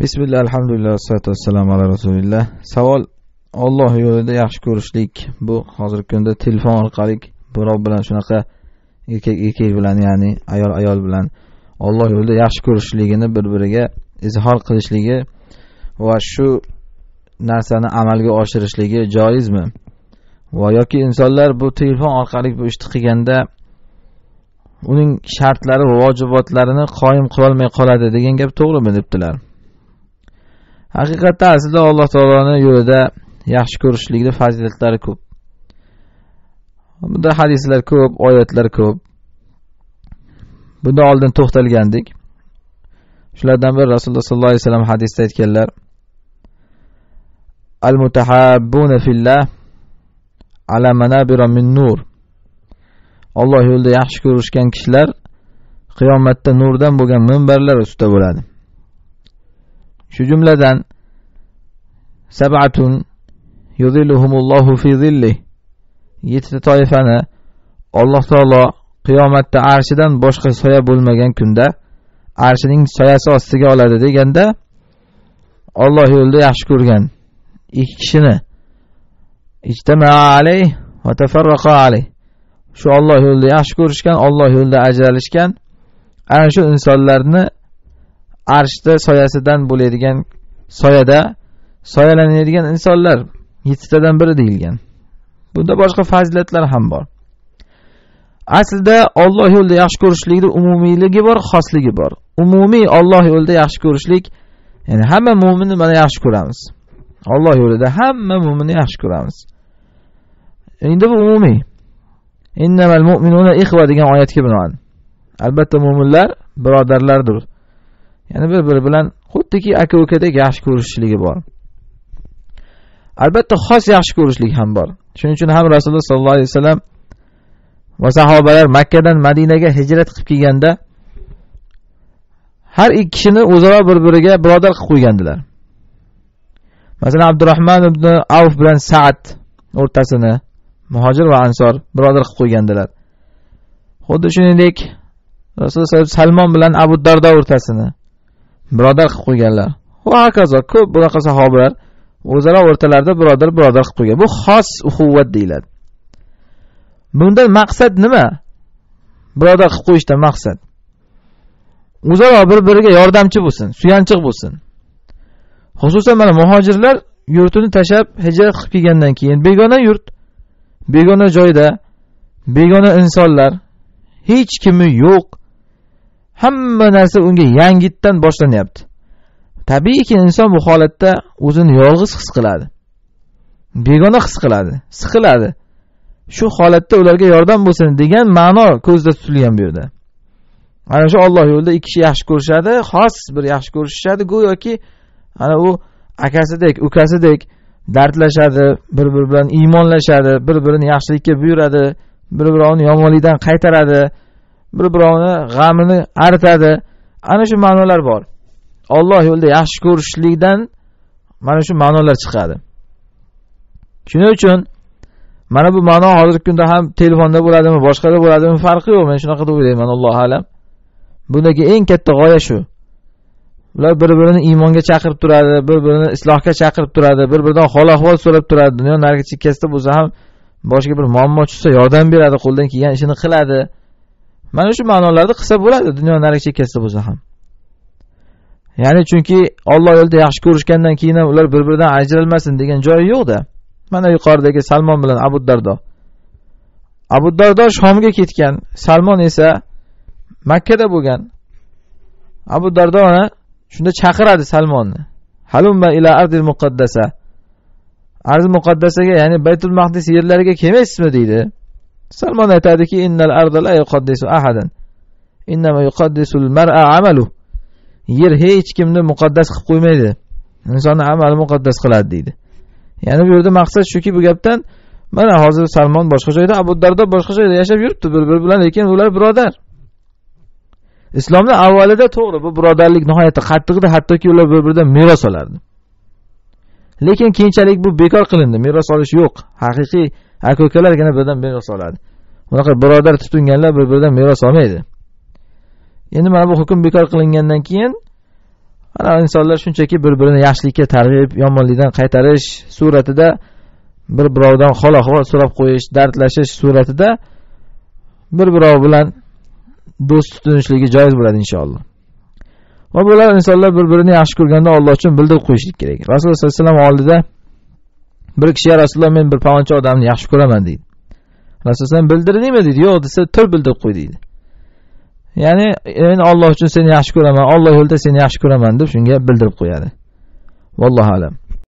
Bismillah, alhamdulillah, vassalatu vassalamu ala rasulillah. Savol: Alloh yo'lida yaxshi ko'rishlik, bu hozirgi kunda telefon orqali birov bilan shunaqa erkak erkak bilan, ya'ni ayol ayol bilan Alloh yo'lida yaxshi ko'rishligini bir-biriga izhor qilishligi va shu narsani amalga oshirishligi joizmi? Va yoki insonlar bu telefon orqali bu ishni qilganda uning shartlari va vojibotlarini qoyim qilolmay qoladi degan gap to'g'rimi debdilar. Haqiqatda aslida Alloh taoloning yo'lida yaxshi ko'rishlikning fazilatlari ko'p. Bunda hadislar ko'p, oyatlar ko'p. Bunda oldin to'xtalgandik. Shulardan biri Rasululloh sollallohu alayhi vasallam hadisda aytganlar: Al-mutahabbuna fillah ala manabira min nur. Alloh yo'lida yaxshi ko'rishgan kishilar qiyomatda nurdan bo'lgan minbarlar ustida bo'ladi. Shu jumladan sab'atun yuzilluhumullohu fi zillih, yettita toifani Alloh taolo qiyomatda arshidan boshqa soya bo'lmagan kunda arshining soyasi ostiga oladi deganda Alloh yo'lida yaxshi ko'rgan ikki kishini ijtama'a alayh va tafarraqa alayh, shu Alloh yo'lida yaxshi ko'rishgan, Alloh yo'lida ajralishgan ana shu insonlarni arshda soyasidan bo'ladigan soyada soyalanadigan insonlar yettitadan biri deyilgan. Bunda boshqa fazilatlar ham bor. Aslida Alloh yo'lida yaxshi ko'rishlikning umumiyligi bor, xosligi bor. Umumiy Alloh yo'lida yaxshi ko'rishlik, ya'ni hamma mo'minni mana yaxshi ko'ramiz. Alloh yo'lida hamma mo'minni yaxshi ko'ramiz. Endi bu umumiy. Innamal mu'minuna ikhva degan oyatga binoan. Albatta mo'minlar birodarlardir. Ya'ni bir-biri bilan xuddiki aka-ukadek yaxshi ko'rishishligi bor. Albatta xos yaxshi ko'rishlik ham bor. Shuning uchun ham Rasululloh sollallohu alayhi vasallam va sahobalar Makka dan Madinaga hijrat qilib kelganda har ikki kishini o'zaro bir-biriga birodar qilib qo'ygandilar. Masalan, Abdurrahman ibn Avf bilan Sa'd o'rtasini muhojir va ansor birodar qilib qo'ygandilar. Xuddi shuningdek Rasululloh Salmon bilan Abu Dardo o'rtasini birodar qilib qo'yganlar. Va hokazo ko'p bunaqa sahobalar o'zaro o'rtalarida birodar birodar qilib qo'ygan. Bu xos uxuvvat deyiladi. Bundan maqsad nima? Birodar qilib qo'yishdan maqsad o'zaro bir-biriga yordamchi bo'lsin, suyanchiq bo'lsin. Xususan mana muhojirlar yurtini tashlab hijrat qilib kelgandan keyin begona yurt, begona joyda, begona insonlar, hech kimi yo'q. Hamma narsa unga yangitdan boshlanyapti. Tabiiyki inson bu holatda o'zini yolg'iz his qiladi. Begona his qiladi, siqiladi. Shu holatda ularga yordam bo'lsin degan ma'no ko'zda tutilgan bu yerda. Ana shu Alloh yo'lida ikki kishi yaxshi ko'rishadi, xos bir yaxshi ko'rishishadi, go'yoki ana u akasidek, ukasidek dardlashadi, bir-biri bilan iymonlashadi, bir-birini yaxshilikka buyuradi, bir-birini yomonlikdan qaytaradi, bir-birini g'amini aritadi. Ana shu ma'nolar bor. Alloh yo'lida yaxshi ko'rishlikdan mana shu ma'nolar chiqadi. Shuning uchun mana bu ma'no hozirgi kunda ham telefonda bo'ladimi, boshqada bo'ladimi, farqi yo'q. Men shunaqa deb o'ylayman, Allohu alam. Bundagi eng katta g'oya shu. Ular bir-birini iymonga chaqirib turadi, bir-birini islohga chaqirib turadi, bir-biridan hol-ahvol so'rab turadi. Dunyo narigi chekkasida bo'lsa ham boshiga bir muammo tushsa yordam beradi, qo'ldan kelgan ishini qiladi. Mana shu ma'nolarda qilsa bo'ladi, dunyo narigi chekkasida bo'lsa ham. Ya'ni chunki Alloh yo'lida yaxshi ko'rishgandan keyin ham ular bir-biridan ajralmasin degan joyi yo'q-da. Mana yuqoridagi Salmon bilan Abu Dardo. Abu Dardo Shomga ketgan, Salmon esa Makkada bo'lgan. Abu Dardo ana shunda chaqiradi Salmonni. Halumma ila ardil muqaddasa. Arz muqaddasaga, ya'ni Baytul Maqdis yerlariga kelmaysizmi deydi. Salmon aytadiki, innal arda la yuqaddisu ahadan. Innama yuqaddisul mar'a amalu. Yer hech kimni muqaddas qilib qo'ymaydi. Insonni amali muqaddas qiladi deydi. Ya'ni bu yerda maqsad shuki, bu gapdan mana hozir Salmon boshqa joyda, Abu Dardo boshqa joyda yashab yuribdi bir-biri bilan, lekin ular birodar. Islomning avvalida to'g'ri bu birodarlik nihoyatda qattiq edi, hattoki ular bir-biridan meros olardi. Lekin keyinchalik bu bekor qilindi, meros olish yo'q. Haqiqiy aka-ukalargina birdan meros oladi. Bunaqa birodar tutinganlar bir-biridan meros olmaydi. Endi mana bu hukm bekor qilingandan keyin Ana insonlar shunchaki bir-birini yaxshilikka targ'ib, yomonlikdan qaytarish suratida bir-birovidan hol ahvol so'rab qo'yish, dardlashish suratida bir-birov bilan do'st tutinishligi joiz bo'ladi inshaalloh. Va bular insonlar bir-birini yaxshi ko'rganda Alloh uchun bildirib qo'yishlik kerak. Rasululloh sollallohu alayhi vasallam oldida bir kishi, "Ya Rasululloh, men bir palonchi odamni yaxshi ko'raman" deydi. Rasululloh bildirdingmi deydi. Yo'q desa, "Tur bildirib qo'y" deydi. Ya'ni men Alloh uchun seni yaxshi ko'raman, Alloh yo'lida seni yaxshi ko'raman deb shunga bildirib qo'yadi. Vallohu a'lam.